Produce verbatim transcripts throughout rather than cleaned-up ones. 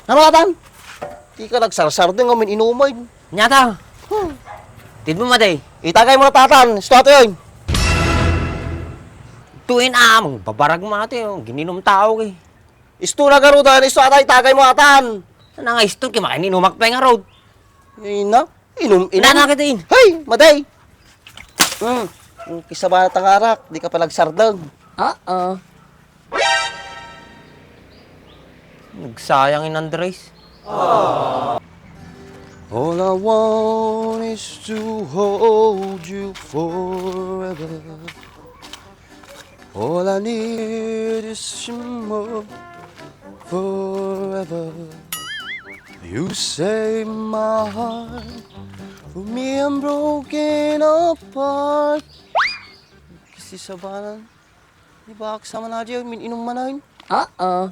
Nano atan? Dika nagsarsardeng amin inumen. Nyata. Hmm. Tidmo, Maday. Itagay mo na tatan. Isto ato yun. Tuin among babarag mo ato yun. Gininom tao, eh. Isto na garudan. Isto ata itagay mo atan. Sana nga isto, kimakaininumak pa yung arod. Ay na. Inum, inum. Nana kita in. Hey, Maday. Hmm. Ang kisabana tangarak. Di ka pa nagsardeng. Oo. Nagsayang in Andres. All I want is to hold you forever. All I need is you more forever. You save my heart from being broken apart. Kisi sabanan. Di ba aksa man aja, min-inom manen? Oo.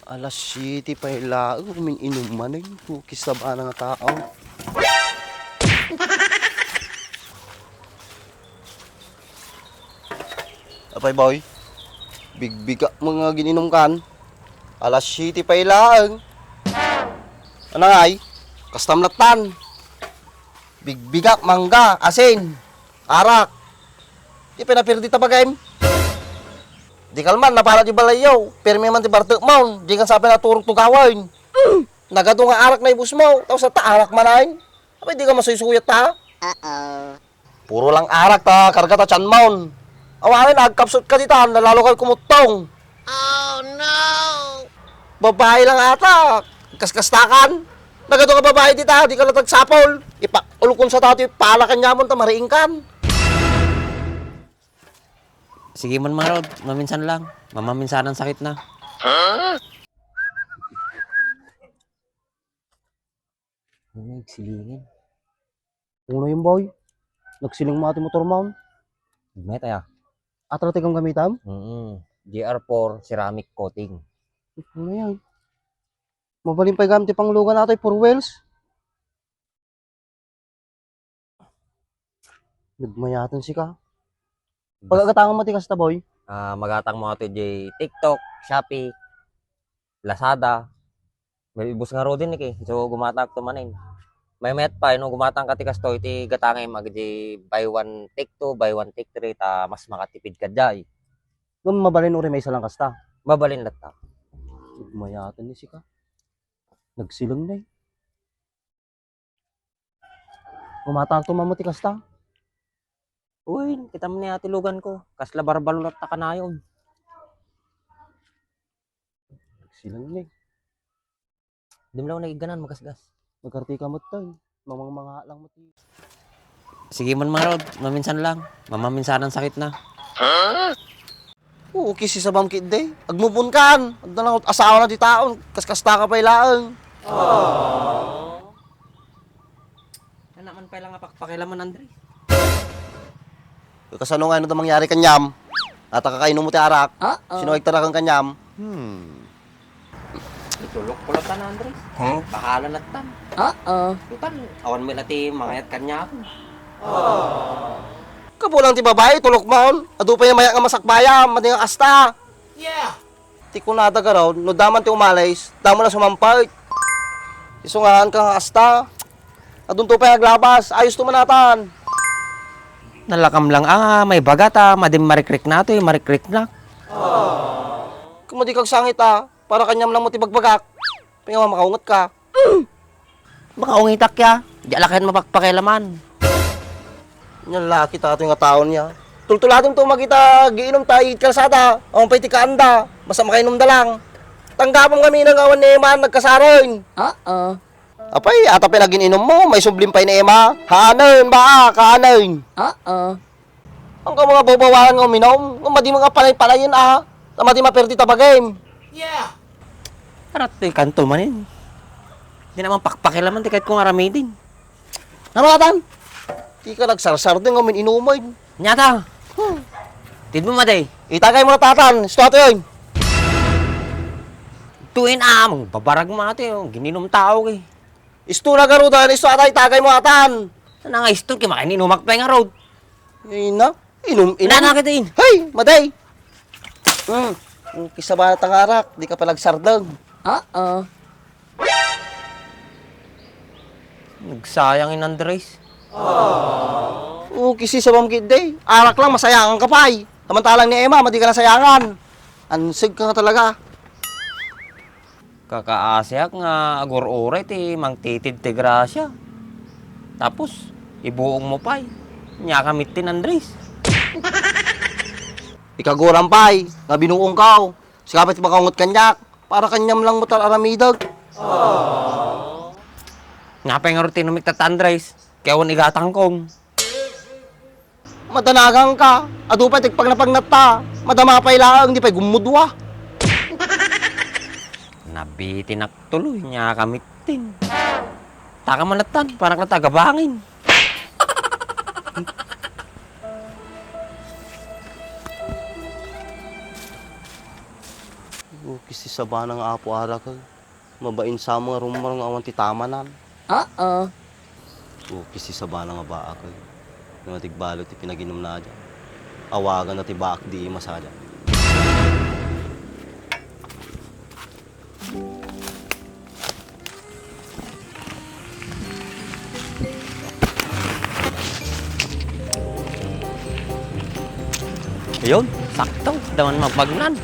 Alas siyete pay laeng, min-inom manen. Kukis na ba nga tao? Apay, boy? Bigbigak mo nga gin-inom kan. Alas siyete pay laeng. Anangay? Kastam lattan. Bigbigak, mangga, asin, arak. Di pay napirdi ta bagim. Di kalman, napala di balayyo. Pirmi man ti bartek maun. Di kan sa pinaturog to gawain. Nagadu nga arak na ibus mo. Tapos ta arak manen. Apay di ka masuysuyat ta? Uh-oh. Puro lang arak ta karga ta tiyan maun. Awanen, agkapsut ka ditan, nalalo kay kumuttong. Oh, no! Babae lang ata. Kaskastakan. Nagadu nga babae dita, di ka natagsapol. Ipa-, ulkon sa tati, pala kanyamon ta mariingkan. Sige man, Marod. Maminsan lang. Mamaminsanan sakit na. Ano yung silingin? Una yung boy. Nagsiling mo ati motor maun. Met aya. Atra ti gamitam? Mm. G R four ceramic coating. Ano yan? Mabalin pay gam ti panglugan atoy four wheels. Nagmayaten sika. Bas- Pagagatangan mo ti kasta, boy? Ah, magatang mo ato di TikTok, Shopee, Lazada. May ibus nga rudin, eh. So, gumatak to manin. May met pa, no, gumatang ka ti kastoy, ti gatangem, agdi buy one, take two, buy one, take three, ta mas makatipid ka jay. Ngem mabalin uri maysa lang kasta. Mabalin latta. Nagmayaten ni sika. Nagsiling na eh. Umatang to, mamo ti kasta. Uy, kita mo ni ati lugan ko. Kasla barbalo latta kanayon. Nagsiling na eh. Dimlaw na iganan, magasgas. Nagkarti ka mo to eh. Mamang mga lang mo ti. Sige man, Marod. Maminsan lang. Mamaminsanan sakit na. Oo, kisi sabam kit day. Agmubun kan. Agda lang asawa na ti taon. Kaskasta ka pay laeng. Anak man pay lang nga pakpakilaman, Andre. Kasano nga ano mangyari kanyam? Ata kakainom mo ti arak. Uh-oh. Sino agtarakan kanyam? Hmm. Itulok ko lang tan, Andres. Huh? Bahala na tan. Oo. Total, awan mo lati mangayat kanya ako. Kabulang ti babae, tulok maon. Adu pay mayat nga masakbayam, madi nga kasta. Yeah. Ti kunada garaw, no daman ti umalis, damo na sumampay. Isungaan ka nga kasta. Adunto pay aglabas, ayos to manatan. Nalakam lang, ah, may bagata, madim marikrik na to, eh, marikrik na. Kung madi kag sangit, ah. Para kanyam lang mo ti bagbagak. Pinga makaunget ka. Makaungitak ya. Di alakan mapakpakilaman. Nya laki ta atoy nga taon ya. Tultuladen to magita giinom ta igit kalsada. Awan pay ti kaanda. Basta makainom da lang. Tanggapon kami nang awan ni Eman nagkasaren. Oo. Apay, ata pay nagin-inom mo, may sublim pay ni Emma. Haanen, baa, kaanen. Oo. Ang ka mga babawalan nga uminom, nga madi mga panay-panayen, ah. Nga madi maperdi ta bagim. Yeah. Arat, eh, kanto manin. Di naman pakpakilaman, ti kahit kung aramidin. Namatan? Di ka nagsarsar din, nga min-inumin. Nyata. Hmm. Tid mo, Maday. Itagay mo na tatan, isto ato yun. Tuin among babarag mo ato yun. Gininom tao, eh. Isto na garudan, isto ata itagay mo atan. Sana nga isto, kimakain inumak pa yung arod. Ay na, inum, inum. Nana kita in. Hey, Maday. Hmm, ang kisabana tangarak, di ka pa nagsardeng. Uh-oh. Nagsayang in Andres. O, kisisabam ketdi. Arak lang, masayangan ka pay. Samantalang ni Emma, madi ka nasayangan. Ansig ka nga talaga. Kakaasiak nga agur-uray ti mangtitid ti grasya. Tapos, ibuong mo pay. Nia ka met ti Andres. Ikaguram pay, nga binuong ka. Sika pay ti makaungot kaniak. Para kaniam lang met ti ar-aramidek. Nga pay ngarud ti inumik ta Andres, kaya awan igatangkong. Madanagan ka. Adu pay ti agpagnapagnat ta. Madama pay laeng, di pay gummudua. Nabitinak tuloy, nia ka met ti. Taka manattan, panak na tagabangin. O, kisisabana nga Apo Arak, eh. Mabain sa nga rumor nga awan ti tamanan. Uh-oh. O, kisisabana nga baak, eh. Nga nagbalut ti pinaginumna dia. Awagan na ti baak di masada. Ayun, sakto. Daman mapagnan.